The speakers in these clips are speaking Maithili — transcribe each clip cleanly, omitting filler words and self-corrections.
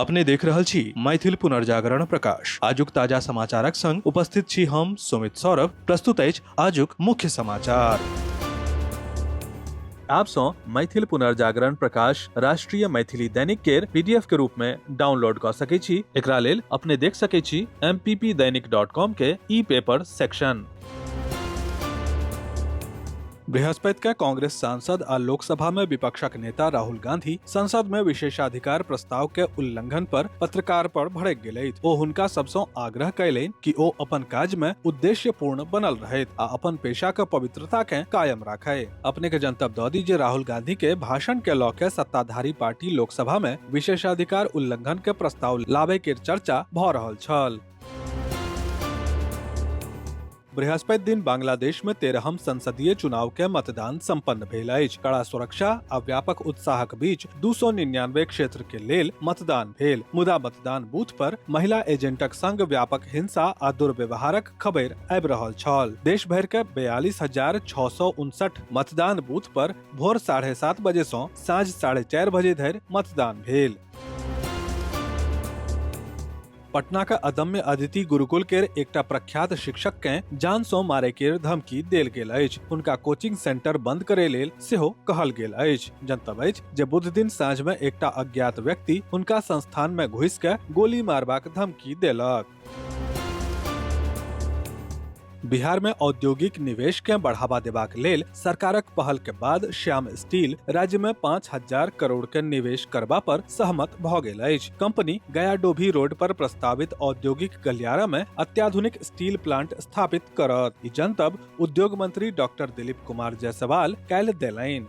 अपने देख रहल छी मैथिल पुनर्जागरण प्रकाश। आजुक ताजा समाचारक संग उपस्थित छी हम सुमित सौरभ। प्रस्तुत अछि आजुक मुख्य समाचार। आप सँ मैथिल पुनर्जागरण प्रकाश राष्ट्रीय मैथिली दैनिक केर पीडीएफ के रूप में डाउनलोड कऽ सकै छी। एकरा लेल अपने देख सकै छी mppdainik.com के ई पेपर सेक्शन। बृहस्पति के कांग्रेस सांसद आ लोकसभा में विपक्षक नेता राहुल गांधी संसद में विशेषाधिकार प्रस्ताव के उल्लंघन पर पत्रकार पर भड़क गेलथि। ओ हुनका सबसँ आग्रह कयलनि कि ओ अपन काज में उद्देश्यपूर्ण बनल रहथि आ अपन पेशा के पवित्रता के कायम राखय। अपने के जनतब दऽ दी जे राहुल गांधी के भाषण के लऽ के सत्ताधारी पार्टी लोकसभा में विशेषाधिकार उल्लंघन के प्रस्ताव लाबे के चर्चा भऽ रहल छल। बृहस्पति दिन बांग्लादेश में 13हम संसदीय चुनाव के मतदान संपन्न भेल अछि। कड़ा सुरक्षा आ व्यापक उत्साहक बीच 299 क्षेत्र के लेल मतदान भेल, मुदा मतदान बूथ पर महिला एजेंटक संग व्यापक हिंसा आ दुर्व्यवहारक खबरि आबि रहल छल। देश भरि के 42,659 मतदान बूथ पर भोर 7:30 बजे सँ साँझ 4:30 बजे धरि मतदान भेल। पटना के अदम्य अदिति गुरुकुल केर एकटा प्रख्यात शिक्षक के जान सँ मारे केर धमकी देल गेल अछि। हुनका कोचिंग सेंटर बंद करे लेल सेहो कहल गेल अछि। जनतब अछि जे बुध दिन साँझ में एकटा अज्ञात व्यक्ति हुनका संस्थान में घुसि के गोली मारबाक धमकी देलक। बिहार में औद्योगिक निवेश के बढ़ावा देबाक लेल सरकारक पहल के बाद श्याम स्टील राज्य में 5000 करोड़ के निवेश करबा पर सहमत भ गेल अछि। कंपनी गया डोभी रोड पर प्रस्तावित औद्योगिक गलियारा में अत्याधुनिक स्टील प्लांट स्थापित करत। ई जनतब उद्योग मंत्री डॉक्टर दिलीप कुमार जायसवाल काल्हि देलनि।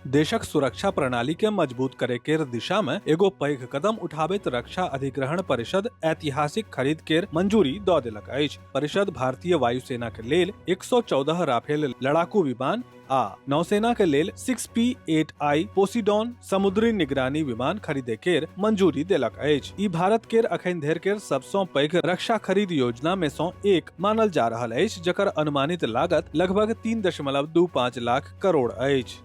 देशक सुरक्षा प्रणाली के मजबूत करे के दिशा में एगो पैघ कदम उठाबैत रक्षा अधिग्रहण परिषद ऐतिहासिक खरीद केर मंजूरी दऽ देलक अछि। परिषद भारतीय वायुसेना के लेल 114 राफेल लड़ाकू विमान आ नौसेना के लेल six P eight I Poseidon समुद्री निगरानी विमान खरीदे केर मंजूरी देलक अछि। ई भारत केर अखन धरि केर सबसँ पैघ रक्षा खरीद योजना में सँ एक मानल जा रहल अछि, जकर अनुमानित लागत लगभग 3.25 लाख करोड़ अछि।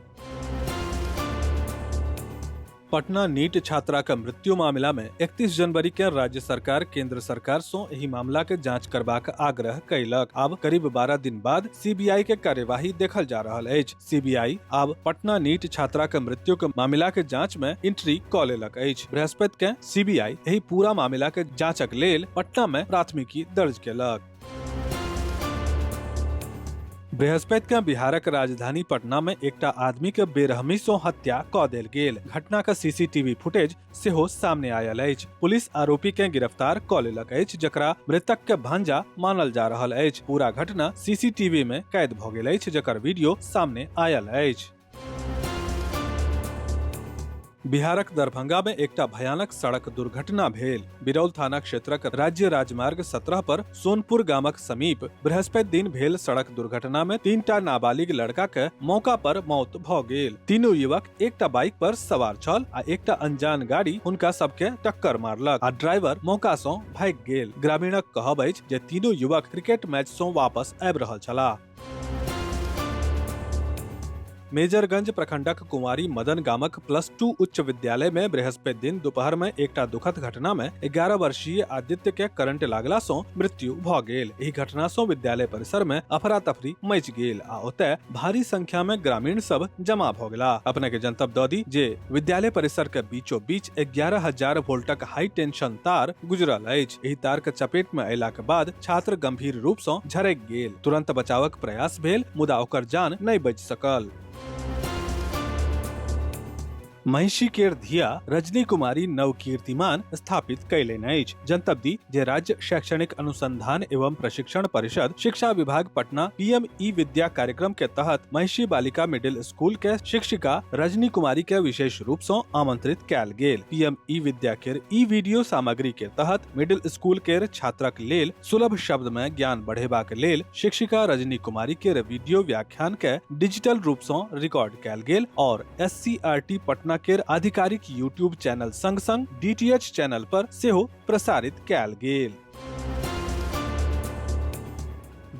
पटना नीट छात्रा के मृत्यु मामला में 31 जनवरी के राज्य सरकार केंद्र सरकार सं एहि मामला के जांच करबाक आग्रह कयलक। आब करीब 12 दिन बाद सीबीआई के कार्यवाही देखल जा रहल अछि। सीबीआई आब पटना नीट छात्रा के मृत्यु के मामला के जांच में एंट्री क लेलक अछि। बृहस्पति के सीबीआई एहि पूरा मामला के जांचक लेल पटना में प्राथमिकी दर्ज केलक। बृहस्पति के बिहारक राजधानी पटना में एकटा आदमी के बेरहमी सं हत्या क देल गेल। घटना के सीसीटीवी फुटेज सेहो सामने आयल अछि। पुलिस आरोपी के गिरफ्तार क लेलक अछि, जकरा मृतक के भांजा मानल जा रहल अछि। पूरा घटना सीसीटीवी में कैद भ गेल अछि, जकर वीडियो सामने आयल अछि। बिहारक दरभंगा में एकटा भयानक सड़क दुर्घटना भेल। बिरौल थाना क्षेत्रक राज्य राजमार्ग 17 पर सोनपुर गामक समीप बृहस्पति दिन भेल सड़क दुर्घटना में तीनटा नाबालिग लड़का के मौका पर मौत भ गेल। तीनू युवक एकटा बाइक पर सवार छल आ एकटा अनजान गाड़ी हुनका सबके टक्कर मारलक आ ड्राइवर मौका सँ भागि गेल। ग्रामीणक कहब अछि जे तीनू युवक क्रिकेट मैच सँ वापस आबि रहल छलाह। मेजरगंज प्रखंडक कुंवारी मदन गामक प्लस टू उच्च विद्यालय में बृहस्पति दिन दोपहर में एकटा दुखद घटना में 11 वर्षीय आदित्य के करंट लागला सं मृत्यु भ गेल। एहि घटना सं विद्यालय परिसर में अफरा तफरी मचि गेल आ ओतय भारी संख्या में ग्रामीण सब जमा भ गेला। अपने के जनतब द दी जे विद्यालय परिसर के बीचो बीच 11,000 वोल्टक हाई टेंशन तार गुजरल अछि। एहि तार के चपेट में अयला के बाद छात्र गंभीर रूप सं झरकि गेल। तुरंत बचावक प्रयास भेल, मुदा ओकर जान नहि बचि सकल। महिषी केर धिया रजनी कुमारी नव कीर्तिमान स्थापित कयलनि अछि। जनतब दी जे राज्य शैक्षणिक अनुसंधान एवं प्रशिक्षण परिषद शिक्षा विभाग पटना पीएम ई विद्या कार्यक्रम के तहत महिषी बालिका मिडिल स्कूल के शिक्षिका रजनी कुमारी के विशेष रूप सं आमंत्रित कयल गेल। पीएम ई विद्या केर ई वीडियो सामग्री के तहत मिडिल स्कूल केर छात्रक लेल सुलभ शब्द में ज्ञान बढ़ेबाक लेल शिक्षिका रजनी कुमारी केर वीडियो व्याख्यान के डिजिटल रूप सं रिकॉर्ड कयल गेल और एससीईआरटी पटना केर आधिकारिक यूट्यूब चैनल संग संग डीटीएच चैनल पर सेहो प्रसारित कयल गेल।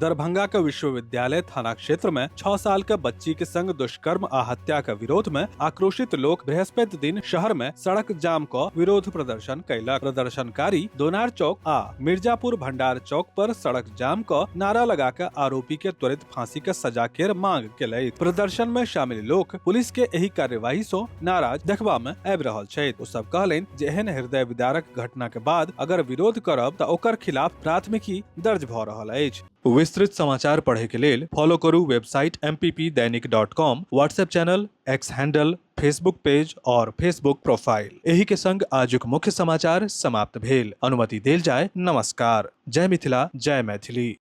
दरभंगा के विश्वविद्यालय थाना क्षेत्र में 6 साल के बच्ची के संग दुष्कर्म आ हत्या के विरोध में आक्रोशित लोक बृहस्पति दिन शहर में सड़क जाम क विरोध प्रदर्शन कैलक। प्रदर्शनकारी दोनार चौक आ मिर्जापुर भंडार चौक पर सड़क जाम क नारा लगा के आरोपी के त्वरित फांसी के सजा के मांग केलथि। प्रदर्शन में शामिल लोक पुलिस के एहि कार्यवाही सं नाराज देखबा में आबि रहल छथि। ओ सब कहलनि जे एहन हृदय विदारक घटना के बाद अगर विरोध करब त ओकर खिलाफ प्राथमिकी दर्ज भ रहल अछि। विस्तृत समाचार पढ़े के लेल फॉलो करू website mppdainik.com, WhatsApp channel, X handle, Facebook page और फेसबुक प्रोफाइल। एही के संग आजुक मुख्य समाचार समाप्त भेल। अनुमति देल जाय। नमस्कार। जय मिथिला, जय मैथिली।